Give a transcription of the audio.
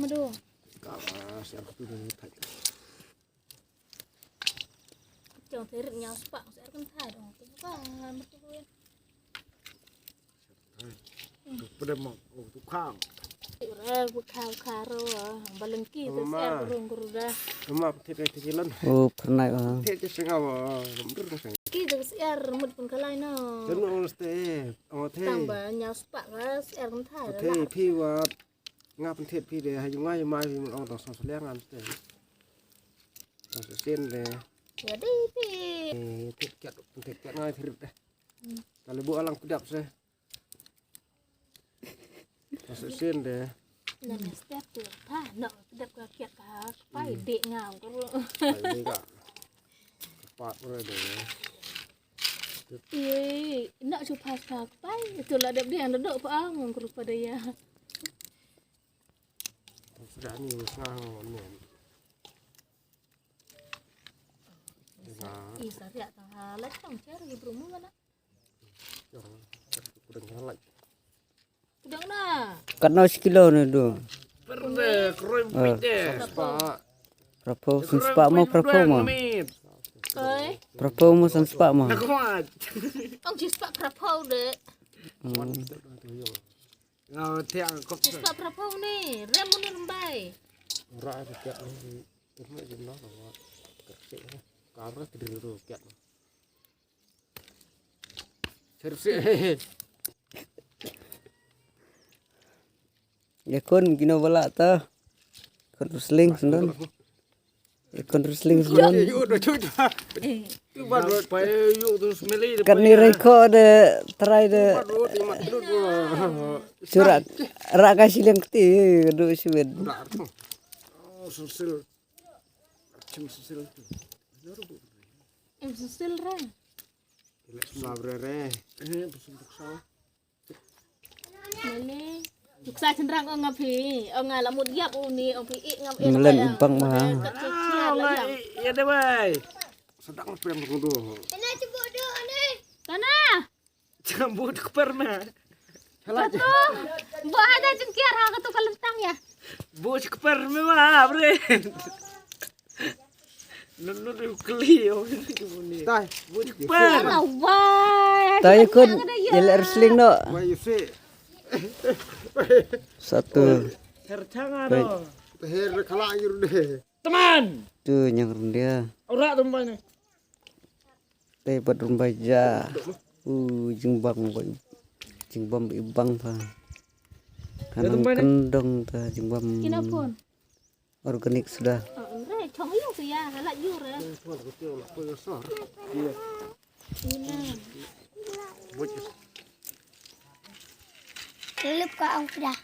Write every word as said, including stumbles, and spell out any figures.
Madu. Ka ba siar tu ni thai. Jong te rit nyaw spah, siar kan thai dong. Tu ka madu. Pada mak, oh, tu khang. Ura, bu khang kharo, balengki tu siar rung ruda. Mama, pethit rai tikilan. Oh, pernah ah. Pethit ke sengawa, lemdur ke sengawa. Ki tu siar mut pun kalai no. Jeno ste, oh, te. Tang ba nyaw spah ka siar kan thai. Te, phi wa. Nga pynthit phi de ha jong nga jong mai phi mun ong tang song sliang ngam ste. Tang sien de. Ya dei phi. Eh, thit kiat pynthit kiat nga thit de. Ka le bu alang pidap se. Tang sien de. Na ne step tu. Ha, no pidap ka kiat ka pai de ngam ko. Pai de ka. Ka pat re de. Ye, nak cuba pakai. Itu lah dep dia nak dok pa ang ngurus pada ya. Sudah ni ngah ni. Ih, sariak ta ha, lah tang cer gi brum mana. Kudang halai. Kudang na. Kat no sekilo ni du. Perde, kroy pite. Spah. Prapo, spah mo, prapo mo. Oi. Prapo mo, spah mo. Kuat. Ong ci spah prapo de. Hmm. Ngau tiang kop. Ci spah prapo ni, rem mun rembai. Ora tiang ni, terus ni jumlah bawa. Kersi, kamera tidur tu kiat. Sersi. Ya kun kino bala ta. Kun rusling sendon. Ya kun rusling sendon. Kan ni reko de try de. Surak rak ka siling kti du siwit. Em susil ra. Ile sma brere. Eh, busum tuksa. Mele. Tuksa cenderang ong ngapi. Ong ngala mut yap uni ong pi ik ngam ik. Melen ibang ma. Ya de bai. Sedang pem kudu. Ina cebok do ane. Tana. Cebok keper ma. Salah. Bo ada jengkiar ha katu kalentang ya. Bo keper ma bre. Nunu tu keli oh ni. Tai. Wah. Tai kun jele wrestling no. Wah, you see. Satu. Her changa do. Her kala yur de. Teman. Tu nyang rendia. Ora tumbai ni. Tai bat rumbai ja. U jingbang bai. Jingbang ibang pa. Kanang kendong ta jingbang. Kinapun. Organik sudah. Lelep ka ang sudah.